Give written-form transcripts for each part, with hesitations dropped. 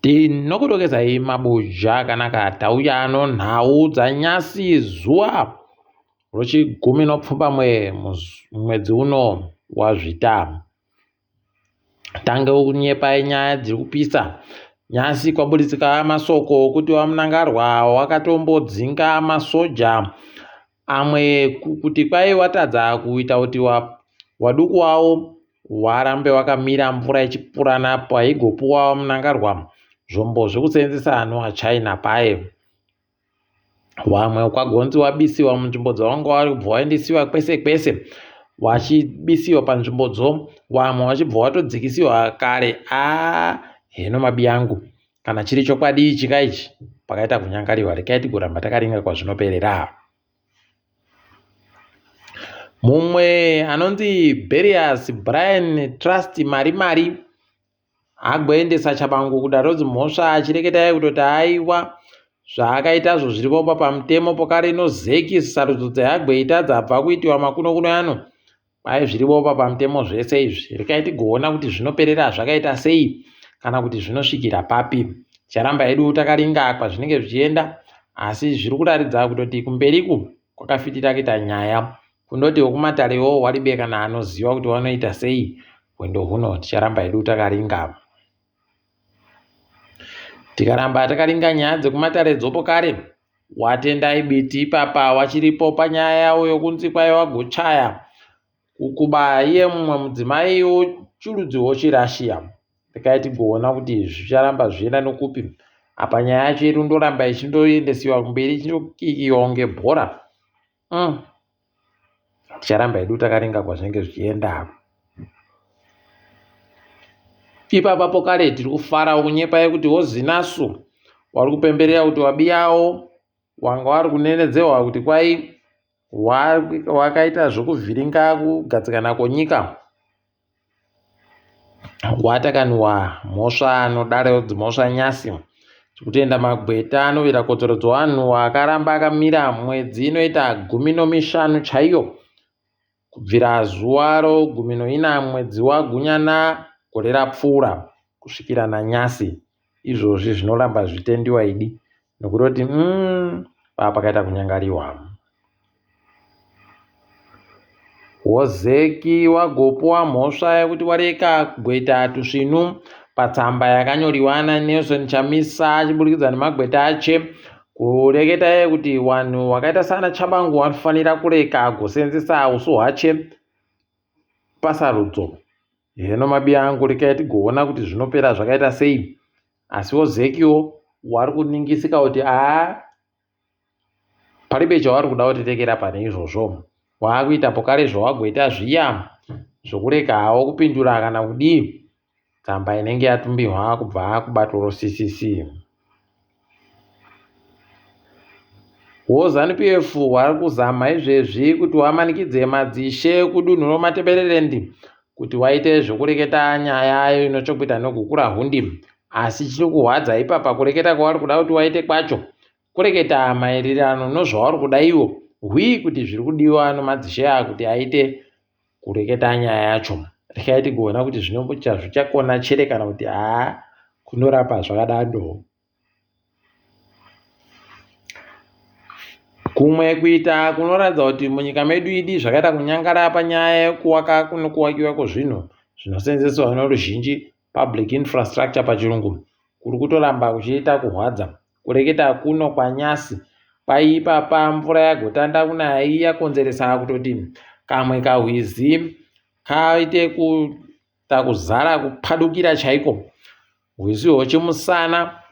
Tinokudokezai mabuja akanaka tauya nonhau dzanyasi zuva rochigumi nopfumbamwe mwedzi uno waZvita. Tange kunyepa nyaya dziri kupisa nyasi kwaburitsika masoko okuti vaMnangagwa wakatombodzinga masoja amwe kuti kwai watadza kuita kuti waduku wawo warambe wakamira mvura ichipurana paigopuwa vaMnangagwa zvombo zvekuseenzesa novaChina paye. Vamwe kwagonzi wabisiwa munzvimbo dzavanga vari kubva waendesiwa kwese kwese vachibisiwa panzvimbodzo vamwe vachibva vatodzikisiwa kare aa heno mabi angu kana chiri chokwadi ichi ka ichi pakaita kunyangariwa rekai tigoramba takaringa kwazvinoperera. Mumwe anonzi Berias Brian Trust Mari Mari agoendesa Tshabangu kudare redzimhosva achireketa iye kutoti aiwa zvaakaitazvo zviripo pamutemo pokare inozeki sarudzo dzaagweita dzabva kuitiwa makuno kuno ano kwai zviripo pamutemo zvese izvi rekai tigoona kuti zvinoperera zvakaita sei kana kuti zvinosvikira papi ticharamba hedu takaringa kwazvinenge zvichienda asi zviri kuratidza kutoti kumberiku kwakafitira kuita nyaya Kundoti wekumatare wo waribe kana anoziva kuti wanoita sei hwendo huno ticharamba hedu takaringa. Tikaramba takaringa nyaya dzekumatare dzopo kare watendai biti ipapa wachiripo panyaya yawo yokunzi kwaiva gochaya kukuba iye mumwe mudzimai wochirudzi wochirashiya rekai tigoona kuti zvicharamba zvichienda nokupi apa nyaya yacho iri kundoramba ichindoendesiwa kumberi ichindokikiwa kunge bhora Mm. Ticharamba hedu takaringa kwazvinenge zvichienda. Ipapapo kare tiri kufara kunyepa yekuti wozinasu wari kupemberera kuti wabiyawo wanga wari kunenedzewa kuti kwai wakaita zvekuvhiringa kugadzikana kwenyika. Watakanwa mhosva anodaro dzimhosva nyasi tikutenda magweta anovira kodzero dzevanhu akaramba akamira mwedzi inoita gumi nomishanu chaiyo kubvira zuva rogumi noina mwedzi wagunyana gore rapfuura kusvikira nanyasi izvozvi zvinoramba zvitendiwa idi nokutoti mm, paa pakaita kunyangariwa Wozeki wagopuwa mhosva yekuti wareka kugoita tusvinu patsamba yakanyoriwa naNelson Chamisa achiburikidza nemagweta ache kureketa iye kuti vanhu vakaita saana Tshabangu vanofanira kureka kusenzesa usu hwache pasarudzo. Heno mabiya angu rekai tigoona kuti zvinopera zvakaita sei. Asiwo Zekiwo wari kuningisika kuti aa Paribe chavari kuda kutirekera pane izvozvo. Waakuita pokare zvawagoita zviya zvokurega hawo kupindura kana kudii. Tsamba inenge yatumbihwa kubva kubato roCCC. WoZanu PF wari kuzama izvezvi kuti wamanikidze madzishe kudunhu roMatabeleland kuti waite zvokureketa nyaya inochokuita neGukurahundi. Asi chiri kuhwadza ipapa kureketa kwavari kuda kuti waite kwacho Kureketa maererano nozvauri kuda iwo hwii kuti zviri kudiwa nomadzishe aya kuti aite kureketa nyaya yacho. Rekai tigoona kuti zvichakona chere kana kuti haa kunorapa zvakadando. Kumwe kuita kunoratidza kuti munyika medu idi zvakaita kunyangara panyaya yekuwaka nokuwakiwa kwezvinhu zvinoseenzeswa noruzhinji public infrastructure pachirungu kuri kutoramba kuchiita kuhwadza. Kureketa kuno kwaNyasi kwai ipapa mvura yagotanda kunaya iyi yakonzeresa kutoti kamwe kahwizi kaite kuita kuzara kupadukira chaiko hwizi hwochimusana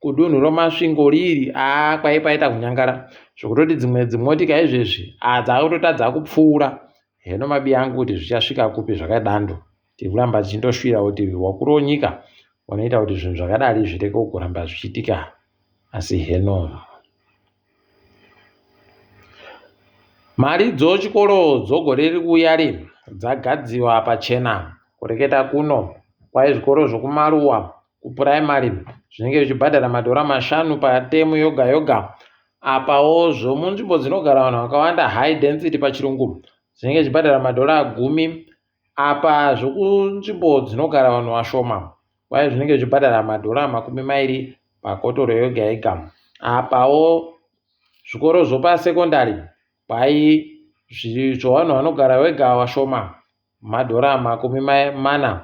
kudunhu roMasvingo riri aa kwai paita kunyangara zvekutoti dzimwe dzimotika izvezvi aa dzakutotadza kupfuura heno mabi angu kuti zvichasvika kupi zvakadando tiri kuramba tichindoshuwira kuti wakuru wenyika wanoita kuti zvinhu zvakadari zvirege kuramba zvichiitika asi heno mari dzochikoro dzogore riri kuuya ri dzagadziwa pachena kureketa kuno kwai zvikoro zvokumaruwa kupuraimari zvinenge zvichibhadhara madhora mashanu patemu yoga yoga apawo zvomunzvimbo dzinogara vanhu vakawanda high density pachirungu zvinenge zvichibhadhara madhora gumi Apa zvokunzvimbo dzinogara vanhu vashoma Kwai zvinenge zvichibhadhara madhora 20 pakotoro yega yega. Apawo zvikoro zvopasekondari kwai zvevanhu vanogara vega vashoma madhora 40.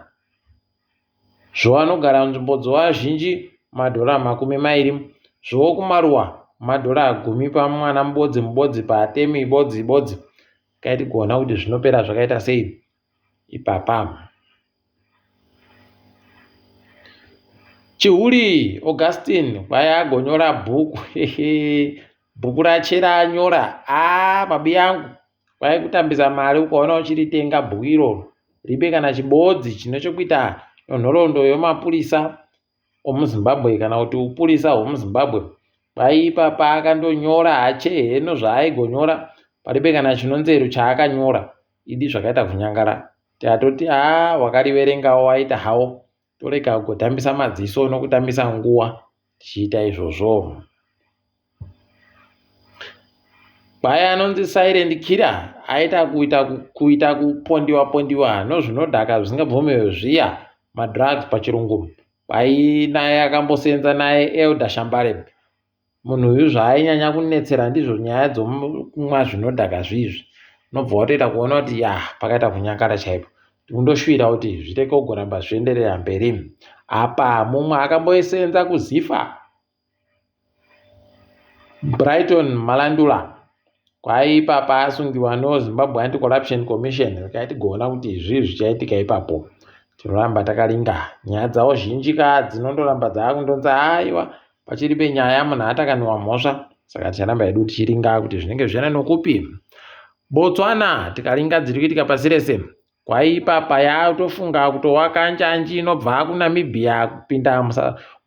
Zvevanogara munzvimbo dzevazhinji madhora 20. Zvevokumaruwa madhora 10 pamwana mubodzi mubodzi patemi bodzi bodzi. Kai tigoona kuti zvinopera zvakaita sei ipapa. Chihuri Augustine kwai agonyora bhuku bhuku rache raanyora aa mabi angu kwai kutambisa mari ukaona uchiritenga bhuku iroro ribe kana chibodzi chine chokuita nenhoroondo yemapurisa omuZimbabwe kana kuti upurisa hwomuZimbabwe. Kwai ipapa akandonyora hache heno zvaaigonyora paribe kana chinonzeru chaakanyora idi zvakaita kunyangara. Tatoti haa wakariverengawo waita hawo torega kugotambisa madziso nokutambisa nguva tichiita izvozvo. Kwai anonzi Silent Killer aita kuita kuita kupondiwa pondiwa nozvinodhaka zvisingabvumiwe zviya madrugs pachirungu. Kwai naye akambosenza naye Elder Shambare. Munhu uyu zvaainyanya kunetsera ndizvo nyaya dzokumwa zvinodhaka zvizvi. Unobva watoita kuona kuti ya pakaita kunyangara chaipo. Ndikundoshuwira kuti zvireke kugoramba zvichienderera mberi. Apa mumwe akamboisenza kuZifa Brighton Malandula kwai ipapa asungiwa noZimbabwe Anti-Corruption Commission rekai tigoona kuti zvii zvichaitika ipapo. Tinoramba takaringa nyaya dzavo zhinji ka dzinondoramba dzaakundonzi aiwa pachiri penyaya munhu atakaniwa mhosva saka ticharamba hedu tichiringa kuti zvinenge zvichienda nokupi. Botswana tikaringa dziri kuitika pasi rese Kwaipapa yatofunga kutowaka njanji inobva kuNamibia kupinda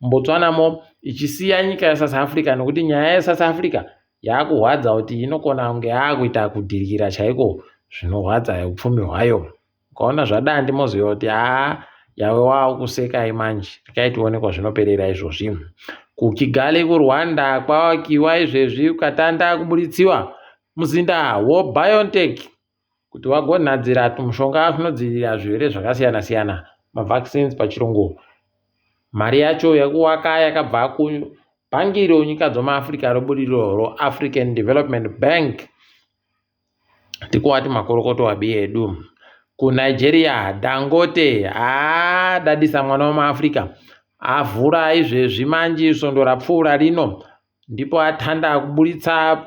muBotswanamo ichisiya nyika yeSouth Africa nekuti nyaya yeSouth Africa yakurwadza kuti inokona kunge yakuita kudhirikira chaiko zvinorwadza upfumi hwayo. Ukaona zvadandi moziva kuti haa yave wakusekai manje rekai tione kwazvinoperera izvozvi. KuKigali kuRwanda kwawakiwa izvezvi ukatanda kuburitsiwa muzinda woBiontech kuti vagonhadzira tumushonga tunodzivirira zvirwere zvakasiyana siyana mavaccines pachirungu. Mari yacho yekuwaka yakabva kubhangi renyika dzomuAfrica rebudiriro roAfrican Development Bank. Tikuwati makorokoto abi edu. KuNigeria Dangote adadisa mwana wemuAfrica avhura izvezvi manji svondo rapfuura rino ndipo atanda kuburitsa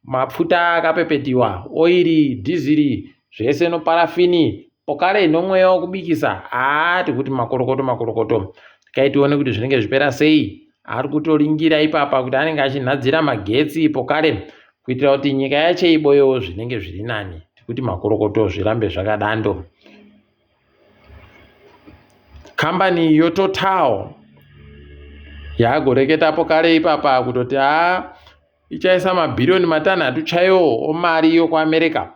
Mapfuta akapepetiwa, oiri, dhiziri, zvese noparafini, pokare nomweya wokubikisa. Haa tikuti makorokoto makorokoto. Rekai tione kuti zvinenge zvipera sei. Ari kutoringira ipapa kuti anenge achinhadzira magetsi pokare kuitira kuti nyika yache iboyewo zvinenge zviri nani. Tikuti makorokoto zvirambe zvakadando. Kambani yoTotal yagoreketapo kare ipapa kutoti haa ichaisa mabhiriyoni matanhatu chaiwo omari yokuAmerica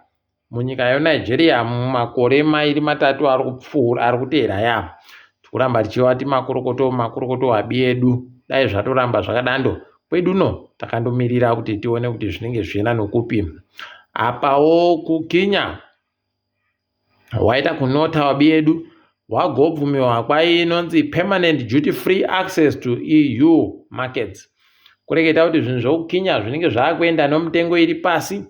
munyika yeNigeria mumakore mairi matatu ari kupfuura ari kuteera ya tikuramba tichivati makorokoto makorokoto abi edu dai zvatoramba zvakadando kwedu no takandomirira kuti tione kuti zvinenge zvichienda nokupi apawo kuKenya Waita kunota wabi yedu wagobvumiwa kwainonzi permanent duty free access to EU markets kureketa kuti zvinhu zvekukinya zvinenge zvaakuenda nomutengo iri pasi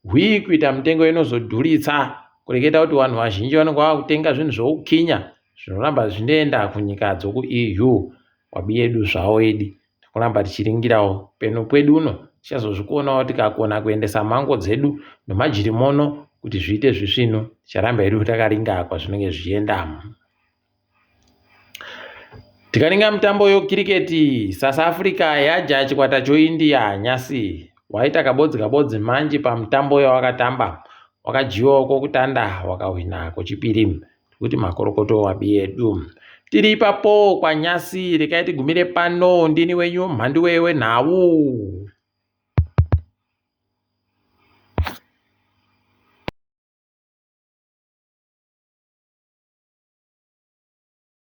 hwii kuita mutengo inozodhuritsa kureketa kuti vanhu vazhinji vanenge vava kutenga zvinhu zvekukinya zvinoramba zvinoenda kunyika dzokuEU wabi yedu zvawo idi Tikuramba tichiringirawo peno kwedu uno tichazozvikonawo tikakona kuendesa mango dzedu nomajirimono kuti zviite zvisvinu. Ticharamba hedu takaringa kwazvinenge zvichienda. Tikaringa mitambo yokiriketi, South Africa yaja chikwata choIndia nyasi waita kabodzi kabodzi manji pamutambo yawakatamba wakadyiwawo kokutanda wakahwina kochipiri. Kuti makorokoto wabi edu. Tiri ipapo kwanyasi rekai tigumire pano ndini wenyu mhanduwe wenhau.